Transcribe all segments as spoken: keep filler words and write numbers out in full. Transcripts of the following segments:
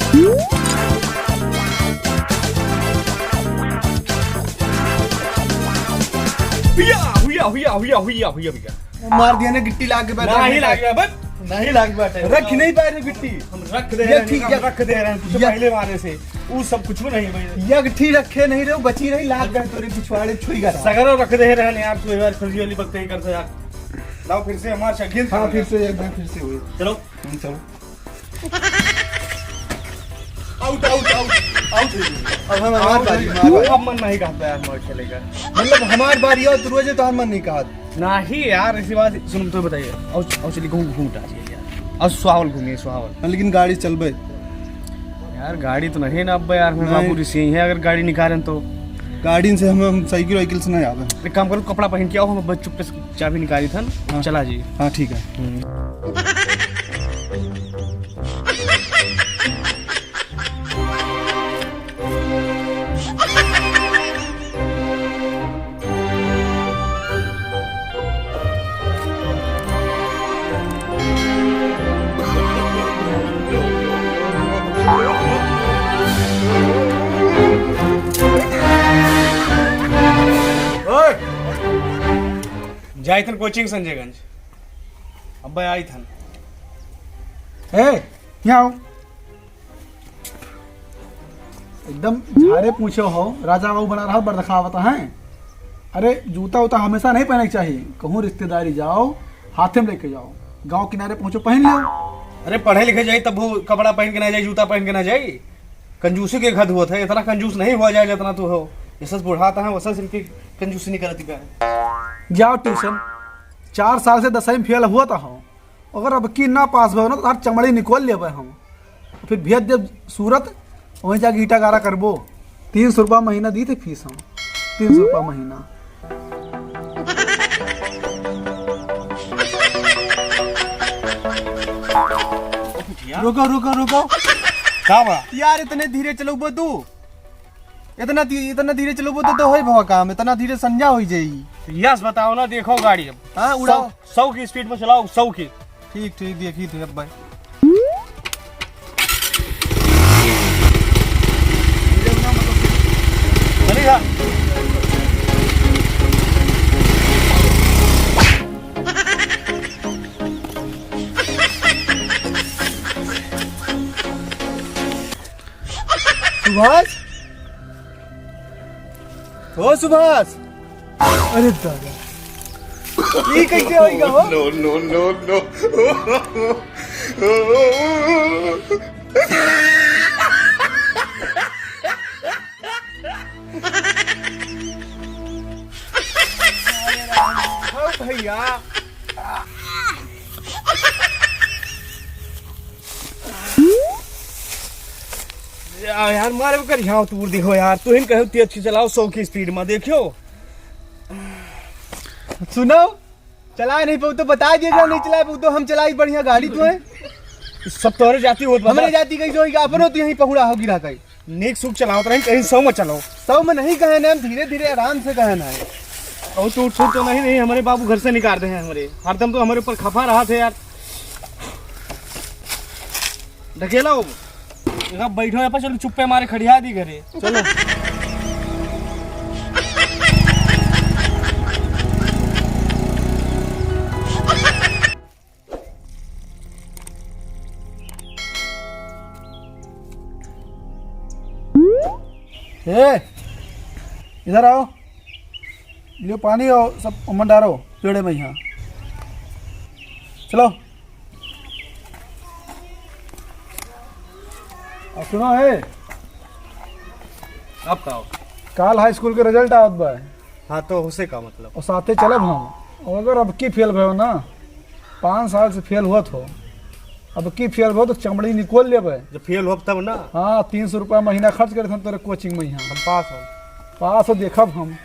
हुया, हुया, हुया, हुया, हुया, हुया, भैया। मार दिया ना गिट्टी लाग के बैठा नहीं है। लाग गया, बस। नहीं लाग बाटे। रख नहीं पाए रे गिट्टी। हम रख दे ये रहे हैं, ठीक हम है। रख दे रहे हैं, कुछ ये पहले मारे से। वो सब कुछ नहीं भाई। ये ठीक रखे नहीं रहो, बची रही, लाग गए तोरे पिछवाड़े छुई गया। सगरो रख दे रहे हैं यार, तू एक बार फिर वाली बकते ही कर दे यार। लाओ फिर से हमार शकील हाँ, फिर से एक बार फिर से हुई। चलो। हम्म, चलो। आउट, आउट, आउट, आउट है ये। अब हम, हमार बारी, हमार बारी। अब मन नहीं कहता यार, हमार खेलेगा। मतलब, हमार बारी और तू रोजे तो हमार मन नहीं कहता। नहीं यार, ऐसी बात, सुन, तो बताइए। और, और चलिए, घूम, घूम उठा चलिए यार। और सुहावल घूमिए, सुहावल। हाँ, लेकिन गाड़ी चलबे। यार, गाड़ी तो नहीं ना अब यार, हमें नहीं। बाबू रिसी है, अगर गाड़ी निकालें तो। गाड़ी से हम, हम साइकिल वाइकिल से नहीं आवे। एक काम करो, कपड़ा पहन के आओ, हम बस चुप्पे से चाबी निकाली था ना, हाँ। चला जाइए। हाँ, ठीक है। हम्म। ओए! जाइथन कोचिंग संजयगंज। अब्बे आइथन। ए, यहाँ आओ। एकदम झारे पूछो हो, राजा बाबू बना रहा, बड़ दिखावत है। अरे, जूता उता हमेशा नहीं पहने के चाहिए, कहूँ रिश्तेदारी जाओ, हाथे में लेके जाओ, गाँव किनारे पहुँचो, पहन लो। अरे, पढ़े लिखे जाई, तब वो कपड़ा पहन के ना जाई, जूता पहन के ना जाई। कंजूसी के घर हुआ था, इतना कंजूस नहीं हुआ जाए जितना तू हो। जैसे बुढ़ाता है, वैसे से इनकी कंजूसी नहीं करती का है। जाओ ट्यूशन, चार साल से दसवीं में फेल हुआ था हो, अगर अब की ना पास भव ना, तो तार चमड़ी निकाल लेबे हम। फिर भेज देब सूरत, वहीं जाके ईटा गारा करबो। तीन सौ रुपया महीना दी थे फीस हम, तीन सौ रुपया महीना। रुको, रुको, रुको। का बा? यार, इतने धीरे चलउबो तू। इतना धी-, इतना धीरे चलउबो तो, तो होई भवा काम, इतना धीरे संजा होई जाई। यस, बताओ ना, देखो गाड़ी अब। हाँ, उड़ाओ। सौ, सौ की स्पीड में चलाओ, सौ की। ठीक, ठीक, देखी थे अब भाई। चलेगा। सुभाष? ओ सुभाष! अरे दादा, ई कैसे होइगा हो? No, no, no, no। अरे राम, ओ भैया। या-, यार, मारे ओकर यहाँ तूर देखो यार, तू हिन कहो तेज से चलाओ सौ की स्पीड में, देखियो। सुनो, चलाए नहीं पाऊ तो बता दिए जाओ, नहीं चलाए पाऊ तो हम चलाई बढ़िया गाड़ी तो है। सब तोहरे जाति होत बा। हमरे जाति कैसे होई, अपनो तो यहीं पहुड़ा हो गिरा कहीं। नीक सुख चलावत रही, कहीं सौ में चलाओ। सौ में नहीं कहे ना, हम धीरे धीरे आराम से कहे ना। और टूट फूट तो नहीं, नहीं, हमरे बाबू घर से निकाल रहे हैं हमरे। हरदम तो हमरे ऊपर खफा रहा थे यार। ढकेला हो। एक बैठो यहाँ पर, चलो चुप्पे मारे खड़िया दी घरे। चलो। ए, इधर आओ, लियो पानी और सब उमन डारो पेड़े में यहाँ। चलो। और सुनो, ए, अब का हो? काल हाई स्कूल के रिजल्ट आवत बा। हाँ, तो उसे का मतलब? और साथे चलब हम। और अगर अब की फेल भयो ना, पाँच साल से फेल होत हो, अब की फेल भयो तो चमड़ी निकोल लेबे। जब फेल होब तब ना। हाँ, तीन सौ रुपया महीना खर्च करे थे तोरे कोचिंग में यहाँ। हम पास हो। पास हो, देखब हम।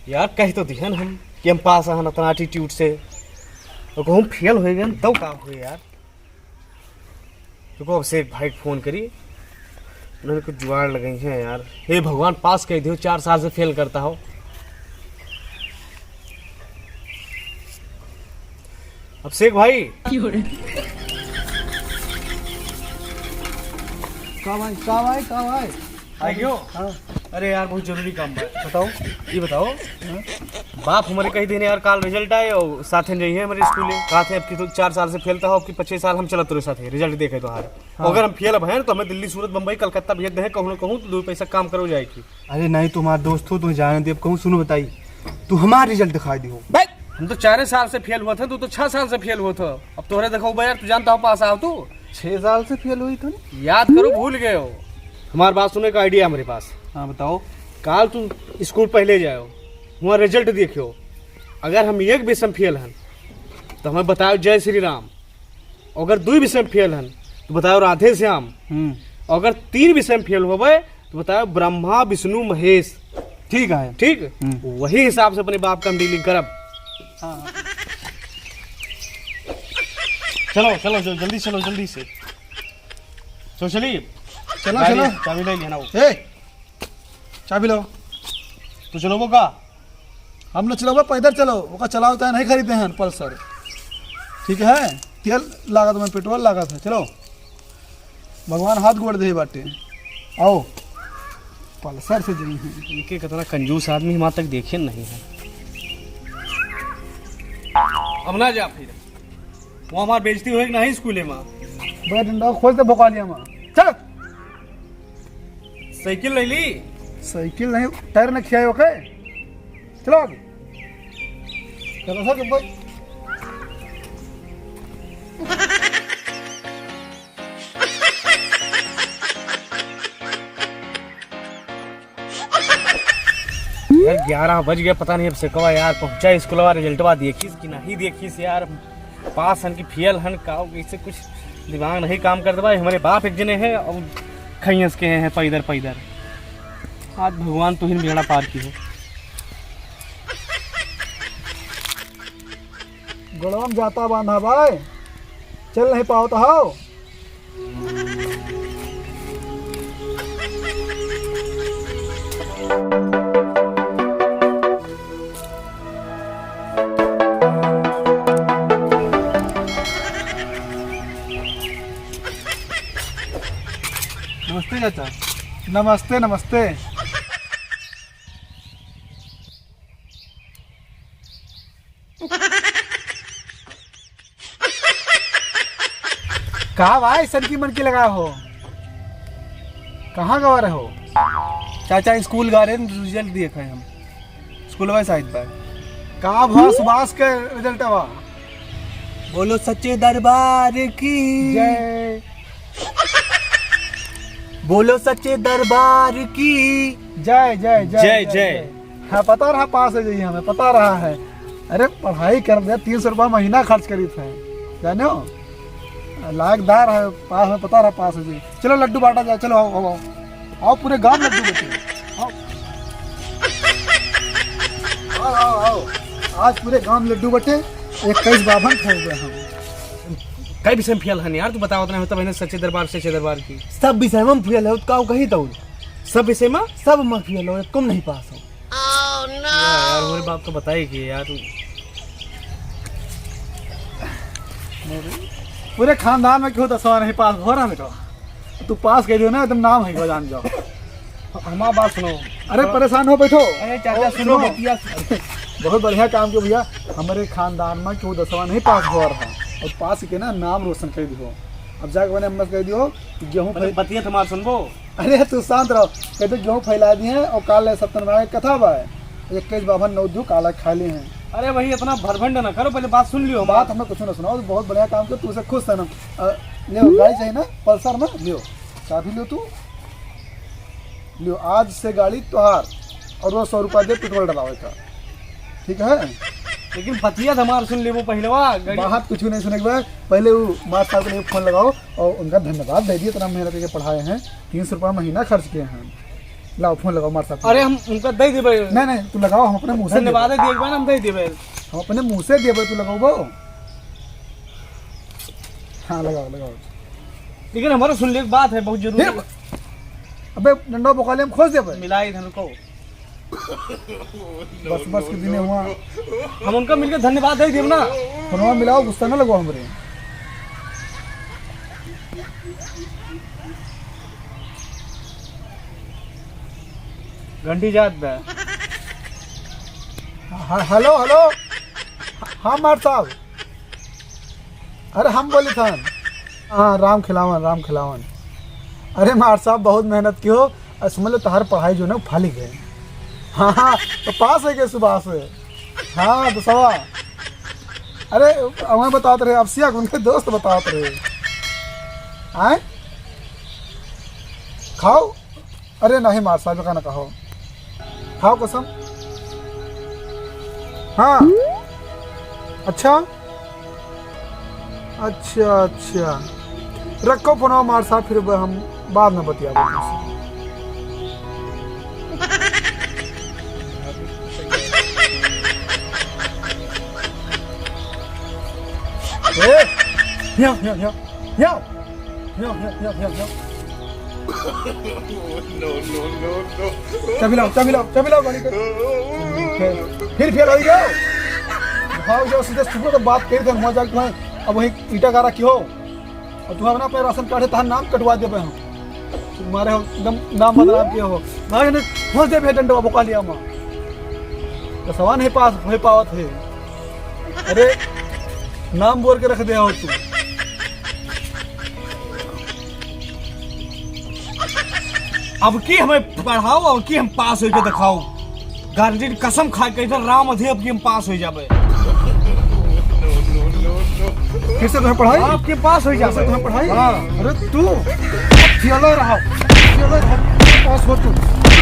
यार, कह तो दिहन हम कि हम पास हन इतना एटीट्यूड से, और कहूँ फेल हो गए तब का हुए यार? रुको, अभिषेक भाई के फोन करी, उन्होंने कुछ जुगाड़ लगाई है यार। हे भगवान, पास कर दियो, चार साल से फेल करता हो। अभिषेक भाई। क्यों रे? का भाई, का भाई, का भाई? आ गयो? हाँ। अरे यार, बहुत जरूरी काम बा। बताओ। ये बताओ, हाँ? बाप हमरे कही देने यार, काल result आए और साथे जाइए हमरे स्कूले। कहा थे, अब की तो चार साल से फेल था, अब की पच्चीस साल हम चलत रहे साथे, result देखे तोहार। हाँ। अगर हम फेल अब हैं, तो हमें दिल्ली, सूरत, बम्बई, कलकत्ता भेज दे, कहूँ ना कहूँ, तो दो पैसा काम करो जाए की। अरे नहीं, तुम्हार दोस्त हो, तुम्हें जाने दे, अब कहूँ, सुनो बताई, तू हमार result दिखाई दियो। बे, हम तो चारे साल से फेल हुआ था, तू तो छह साल से फेल हुआ था। अब तोहरे देखो बे यार, तू जानता हो पास आओ तू। छह साल से फेल हुई था ना? याद करो, भूल गए हो। हमार बात सुनो, एक idea हमरे पास। हाँ, बताओ। काल तू स्कूल पहले जाओ, वहाँ result देखियो। अगर हम एक विषय में फेल हन, तो हमें बताओ जय श्री राम। अगर दुई विषय में फेल हन, तो बताओ राधे श्याम। हम्म। अगर तीन विषय में फेल होबे, तो बताओ ब्रह्मा, विष्णु, महेश। ठीक है। ठीक? हम्म। वही हिसाब से अपने बाप का हम dealing करब। हाँ। चलो, चलो, चलो, जल्दी चलो, जल्दी से। चलो, चलिए। चलो, गाड़ी, चलो। चाबी ले लिया ना वो। ए, चाबी लो। तू चलो वो का? हम लोग चलो, पैदल चलो, ओका चलाओ तो नहीं खरीदे हैं पल्सर। ठीक है, तेल लागत में, पेट्रोल लागत है, चलो। भगवान हाथ गोड़ दे बाटे, आओ, पल्सर से जाई हैं। इनके कितना कंजूस आदमी, हम आज तक देखे नहीं है। अब ना जा फिर, वो हमार बेइज्जती होए कि नहीं स्कूले में। बे डंडा खोल दे भोकालिया में, चल। साइकिल ले ली? साइकिल नहीं, टायर न खियाए ओके। चलो आगे। चलो सर, भाई। यार, ग्यारह बज गया, पता नहीं अब से कब यार पहुँचा स्कूलवा, रिजल्टवा देखिस कि नहीं देखिस यार। पास हन कि फेल हन, का कैसे कुछ दिमाग नहीं काम करत बा। हमरे बाप एक जने है और खैस के हैं पैदर पैदर। आज भगवान तू ही बेड़ा पार की हो। गोड़वा में जाता बांधा भाई, चल नहीं पावत हो। नमस्ते चाचा। नमस्ते, नमस्ते। का भाई, सनकी मनकी लगा हो? कहाँ गवा रहे हो? चाचा, स्कूल गा रहे हैं, रिजल्ट देखे हम। स्कूल वाइज आइल बा। का भा सुभाष के रिजल्ट बा? बोलो सच्चे दरबार की जय। बोलो सच्चे दरबार की जय, जय, जय, जय, जय, जय। जय। हाँ, पता रहा पास हो जाइए, हमें पता रहा है। अरे, पढ़ाई कर दे, तीन सौ रुपया महीना खर्च करी थे, जानो? लायकदार है, पास में पता रहा पास हो जाइए। चलो, लड्डू बांटा जाए, चलो, आओ, आओ, आओ। आओ, पूरे गांव लड्डू बटे। आओ। आओ, आओ, आओ। आज पूरे गांव लड्डू बटे, इक्कीस बाभन खाए हुए हम। कई विषय में फेल हन यार, तू बतावत नहीं होता, बहने सच्चे दरबार, सच्चे दरबार की। सब विषय में फेल हो, का कही तो? सब विषय में? सब में फेल हो, तुम नहीं पास हो। यार, यार, हमरे बाप तो बताई कि यार, तू पूरे खानदान में क्यों दसवां नहीं पास हो रहा बेटा? तू पास कर दियो ना, एकदम नाम है, जान जाओ। हमार बात सुनो। अरे, परेशान हो, बैठो। अरे, चाचा, और सुनो सुनो। बतिया। बहुत बढ़िया काम कियो भैया। हमरे खानदान में क्यों दसवां नहीं पास हो रहा, और पास के ना नाम रोशन कर दियो। अब जाके मैंने अम्मा से कह दियो कि गेहूं मतलब, फै- बतिया तुम्हार सुनबो। अरे, तू शांत रहो। कह दो, गेहूं फैला दिए हैं और काल सत्यनारायण की कथा बा है। इक्कीस बाभन नौ दू काला खा लिए हैं। अरे भाई, इतना भरभंड ना करो, पहले बात सुन लियो हमार। बात हमें कुछ ना सुनाओ, तो बहुत बढ़िया काम कियो, तू से खुश है ना। अ, लियो, गाड़ी चाहिए ना, पल्सर ना, लियो, चाबी लियो तू, लियो, आज से गाड़ी तोहार, और वो सौ रुपया दे पेट्रोल डलावे का, ठीक है? लेकिन बतिया तो हमार सुन लेबो पहिलवा, गाड़ी बात कुछ नहीं सुने के बाद पहले वो मास्टर साहब के लिए फोन लगाओ और उनका धन्यवाद दे दिए, इतना मेहनत करके पढ़ाए हैं। तीन सौ रुपया महीना खर्च किए हैं। लाओ, फोन लगाओ, मार साहब। अरे, हम उनका दे देबे। नहीं, नहीं, तू लगाओ, हम अपने मुंह से धन्यवाद देबे। दे दिए, एक बार हम दे देबे। हम अपने मुंह से देबे, तू लगाओ वो। हाँ, लगाओ, लगाओ। लेकिन हमारा सुन ले, एक बात है बहुत जरूरी। फिर? अबे, डंडा बोकाले हम खोज देबे। मिलाई धन को। बस, बस के दिने हुआ। हम उनका मिलके धन्यवाद दे देब ना। फोनवा मिलाओ, गुस्सा ना लगो हमरे। घंटी जात बा। ह-, हेलो, हेलो। हाँ, मार साहब। अरे, हम बोली थन। हाँ, राम खिलावन, राम खिलावन। अरे, मार साहब, बहुत मेहनत किहो। अरे, समझ लो, तहार पढ़ाई जो ना, फाली गए। हाँ, हाँ, तो पास होइ गए सुबह से। हाँ, तो सवा। अरे, हमें बतात रहे, अब सिया उनके दोस्त बतात रहे। आए? खाओ। अरे नहीं मार साहब, का ना कहो। खाओ कसम। हाँ। अच्छा। अच्छा, अच्छा। रखो फोनवा मार साहब, फिर हम बाद में बतियाबे तुमसे। ए, हिया, हिया, हिया, हिया। हिया, हिया, हिया, हिया, हिया। No, no, no, no। चाबी लाओ, चाबी लाओ, चाबी लाओ गाड़ी के। फिर फेल होइ गयो। भाव जो सीधे सुबह तो बात करी थे, वहाँ जाके तुम्हें अब वही ईटा गारा की हो। और तू अपना, अपना राशन कार्ड है, तहार नाम कटवा देबे हम। तुम्हारे हो, एकदम नाम बदनाम किया हो। भाई ने खोज दे भे डंडवा बोका लिया माँ। तो सवा नहीं पास हो पावत है। अरे, नाम बोल के रख दे हो तू। अब की हमें पढ़ाओ, अब की हम पास होके दिखाओ। गारंटी कसम खा के इधर राम अधे अब की हम पास हो जाबे। कैसे तुम्हें पढ़ाई? आपके पास हो जाबे। कैसे तुम्हें पढ़ाई? हाँ। अरे तू फेल रहा, फेल रहा, पास हो तू,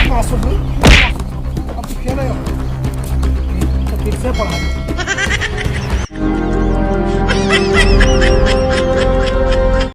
पास हो तू, अब तू फेल रहा। तो फिर से पढ़ाई।